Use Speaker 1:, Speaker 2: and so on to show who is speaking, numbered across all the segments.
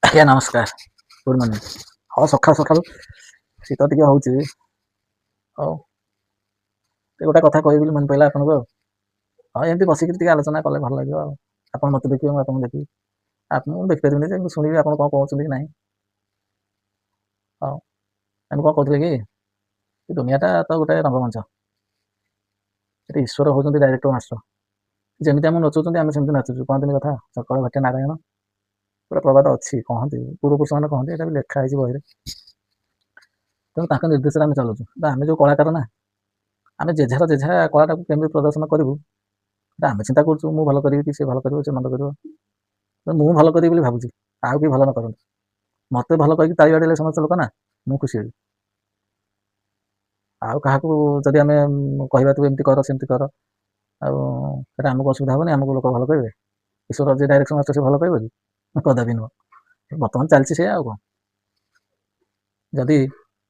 Speaker 1: ଆଜ୍ଞା ନମସ୍କାର, good morning. ହଁ, ସକାଳୁ ସକାଳୁ ଶୀତ ଟିକେ ହେଉଛି। ହଉ, ଗୋଟେ କଥା କହିବି ବୋଲି ମନେ ପଡ଼ିଲା ଆପଣଙ୍କୁ। ଆଉ ହଁ, ଏମିତି ବସିକିରି ଟିକେ ଆଲୋଚନା କଲେ ଭଲ ଲାଗିବ। ଆଉ ଆପଣ ମୋତେ ଦେଖିବେ, ମୁଁ ଆପଣଙ୍କୁ ଦେଖିବି। ଆପଣ ମୁଁ ଦେଖିପାରିବିନି ଯେ, ମୁଁ ଶୁଣିବି ଆପଣ କ'ଣ କହୁଛନ୍ତି କି ନାହିଁ। ହଉ, ଆମେ କ'ଣ କହୁଥିଲେ କି ଦୁନିଆଟା ତ ଗୋଟେ ରଙ୍ଗମଞ୍ଚ। ଏଠି ଈଶ୍ୱର ହେଉଛନ୍ତି ଡାଇରେକ୍ଟର ମାଷ୍ଟର। ଯେମିତି ଆମକୁ ନଚଉଛନ୍ତି, ଆମେ ସେମିତି ନାଚୁଛୁ। କହନ୍ତିନି କଥା, ସକଳ ଘଟେ ନାରାୟଣ, ଗୋଟେ ପ୍ରବାଦ ଅଛି। କହନ୍ତି ପୂର୍ବପୁରୁଷମାନେ କହନ୍ତି, ଏଇଟା ବି ଲେଖା ହେଇଛି ବହିରେ। ତେଣୁ ତାଙ୍କ ନିର୍ଦ୍ଦେଶରେ ଆମେ ଚାଲୁଛୁ। ତ ଆମେ ଯେଉଁ କଳାକାର ନା, ଆମେ ଯେଝାର ଯେଝା କଳାଟାକୁ କେମିତି ପ୍ରଦର୍ଶନ କରିବୁ, ଏଇଟା ଆମେ ଚିନ୍ତା କରୁଛୁ। ମୁଁ ଭଲ କରିବି କି ସେ ଭଲ କରିବ, ସେ ମନ୍ଦ କରିବ, ମୁଁ ଭଲ କରିବି ବୋଲି ଭାବୁଛି। ଆଉ କେହି ଭଲ ନ କରନ୍ତୁ, ମୋତେ ଭଲ କହିକି ତାଳି ବାଡ଼େଇଲେ ସମସ୍ତେ ଲୋକ ନା, ମୁଁ ଖୁସି ହେବି। ଆଉ କାହାକୁ ଯଦି ଆମେ କହିବା ତୁ ଏମିତି କର, ସେମିତି କର, ଆଉ ସେଇଟା ଆମକୁ ଅସୁବିଧା ହେବନି? ଆମକୁ ଲୋକ ଭଲ କହିବେ? ଈଶ୍ୱର ଯିଏ ଡାଇରେକ୍ସନ୍ ମାଷ୍ଟର, ସେ ଭଲ କହିବ କି? କଦାପି ନୁହଁ। ବର୍ତ୍ତମାନ ଚାଲିଛି ସେଇଆ, ଆଉ କ'ଣ? ଯଦି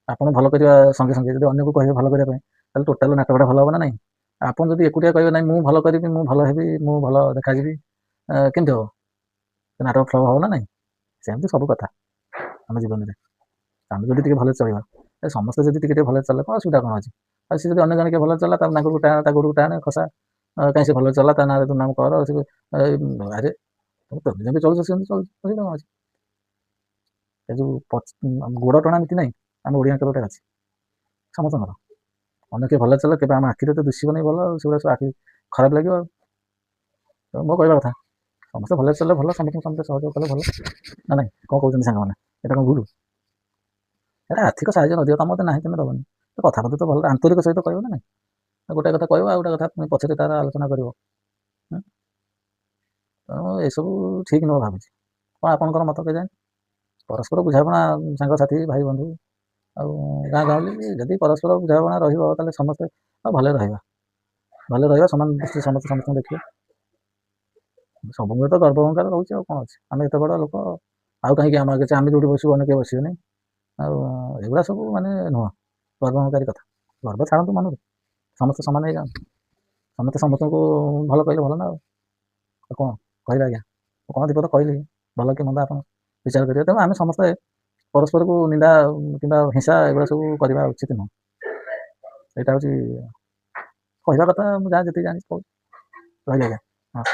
Speaker 1: ଆପଣ ଭଲ କରିବା ସଙ୍ଗେ ସଙ୍ଗେ ଯଦି ଅନ୍ୟକୁ କହିବେ ଭଲ କରିବା ପାଇଁ, ତାହେଲେ ଟୋଟାଲ ନାଟକଟା ଭଲ ହେବ ନା ନାହିଁ? ଆପଣ ଯଦି ଏକୁଟିଆ କହିବେ, ନାହିଁ, ମୁଁ ଭଲ କରିବି, ମୁଁ ଭଲ ହେବି, ମୁଁ ଭଲ ଦେଖାଯିବି, କେମିତି ହେବ? ନାଟକ ଫ୍ଲପ୍ ହେବ ନା ନାହିଁ? ସେମିତି ସବୁ କଥା ଆମ ଜୀବନରେ। ଆମେ ଯଦି ଟିକେ ଭଲରେ ଚଳିବା, ସମସ୍ତେ ଯଦି ଟିକେ ଟିକେ ଭଲରେ ଚାଲିଲେ କ'ଣ ଅସୁବିଧା କ'ଣ ଅଛି? ଆଉ ସେ ଯଦି ଅନ୍ୟ ଜଣେ କିଏ ଭଲରେ ଚାଲିଲା, ତା ନାକକୁ ଟାଣ, ତା ଗୋଡ଼କୁ ଟାଣେ, ଖସା, କାହିଁ ସେ ଭଲରେ ଚାଲିଲା, ତା ନାଁରେ ଦୁର୍ନାମ କର। ସେ ଆରେ, ତମେ ଯେମିତି ଚଳୁଛ ସେମିତି ଚଳୁଛ, ଅସୁବିଧା କ'ଣ ଅଛି? ଏ ଯେଉଁ ଗୋଡ଼ ଟଣା ନୀତି ନାହିଁ, ଆମ ଓଡ଼ିଆଙ୍କର ଗୋଟେ ଅଛି ସମସ୍ତଙ୍କର। ଅନ୍ୟ କିଏ ଭଲ ଚାଲେ, କେବେ ଆମ ଆଖିରେ ତ ଦିଶିବନି ଭଲ, ସେଗୁଡ଼ା ସବୁ ଆଖି ଖରାପ ଲାଗିବ। ଆଉ ମୋ କହିବା କଥା, ସମସ୍ତେ ଭଲରେ ଚାଲିଲେ ଭଲ, ସମସ୍ତଙ୍କୁ ସମସ୍ତେ ସହଯୋଗ କଲେ ଭଲ ନା ନାଇଁ? କ'ଣ କହୁଛନ୍ତି ସାଙ୍ଗମାନେ, ଏଇଟା କ'ଣ ଭୁଲ? ଏଇଟା ଆର୍ଥିକ ସାହାଯ୍ୟ ନ ଦିଅ, ତମ ତ ନାହିଁ, ତମେ ଦେବନି, କଥାବାର୍ତ୍ତା ତ ଭଲ ଆନ୍ତରିକ ସହିତ କହିବ ନା ନାଇଁ? ଗୋଟେ କଥା କହିବ, ଆଉ ଗୋଟେ କଥା ପୁଣି ପଛରେ ତାର ଆଲୋଚନା କରିବ। ତେଣୁ ଏସବୁ ଠିକ୍ ନୁହଁ ଭାବୁଛି। କ'ଣ ଆପଣଙ୍କର ମତ କେଜାଣି? ପରସ୍ପର ବୁଝାମଣା, ସାଙ୍ଗସାଥି, ଭାଇ ବନ୍ଧୁ ଆଉ ଗାଁ ଗାଉଁଲି, ଯଦି ପରସ୍ପର ବୁଝାମଣା ରହିବ, ତାହେଲେ ସମସ୍ତେ ଆଉ ଭଲରେ ରହିବା, ଭଲରେ ରହିବା। ସମାନ ଦୃଷ୍ଟିରେ ସମସ୍ତେ ସମସ୍ତଙ୍କୁ ଦେଖିବେ। ସବୁବେଳେ ତ ଗର୍ବ ଅହଙ୍କାର ରହୁଛି, ଆଉ କ'ଣ ଅଛି? ଆମେ ଏତେ ବଡ଼ ଲୋକ, ଆଉ କାହିଁକି ଆମ ଆଗରେ ଆମେ ଯେଉଁଠି ବସିବୁ ଅନ୍ୟ କେହି ବସିବେନି। ଆଉ ଏଗୁଡ଼ା ସବୁ ମାନେ ନୁହଁ, ଗର୍ବ ଅହଙ୍କାରୀ କଥା। ଗର୍ବ ଛାଡ଼ନ୍ତୁ ମନରୁ, ସମସ୍ତେ ସମାନ ହେଇଯାଆନ୍ତୁ। ସମସ୍ତେ ସମସ୍ତଙ୍କୁ ଭଲ କହିଲେ ଭଲ ନା। ଆଉ କ'ଣ କହିବେ ଆଜ୍ଞା? କ'ଣ ବିପଦ କହିଲି, ଭଲ କି ମନ୍ଦ ଆପଣ ବିଚାର କରିବେ। ତେଣୁ ଆମେ ସମସ୍ତେ ପରସ୍ପରକୁ ନିନ୍ଦା କିମ୍ବା ହିଂସା ଏଗୁଡ଼ା ସବୁ କରିବା ଉଚିତ ନୁହଁ। ଏଇଟା ହେଉଛି କହିବା କଥା। ମୁଁ ଯାହା ଯେତିକି ଜାଣିଛି କହୁଛି। ରହିଲି ଆଜ୍ଞା। ହଁ।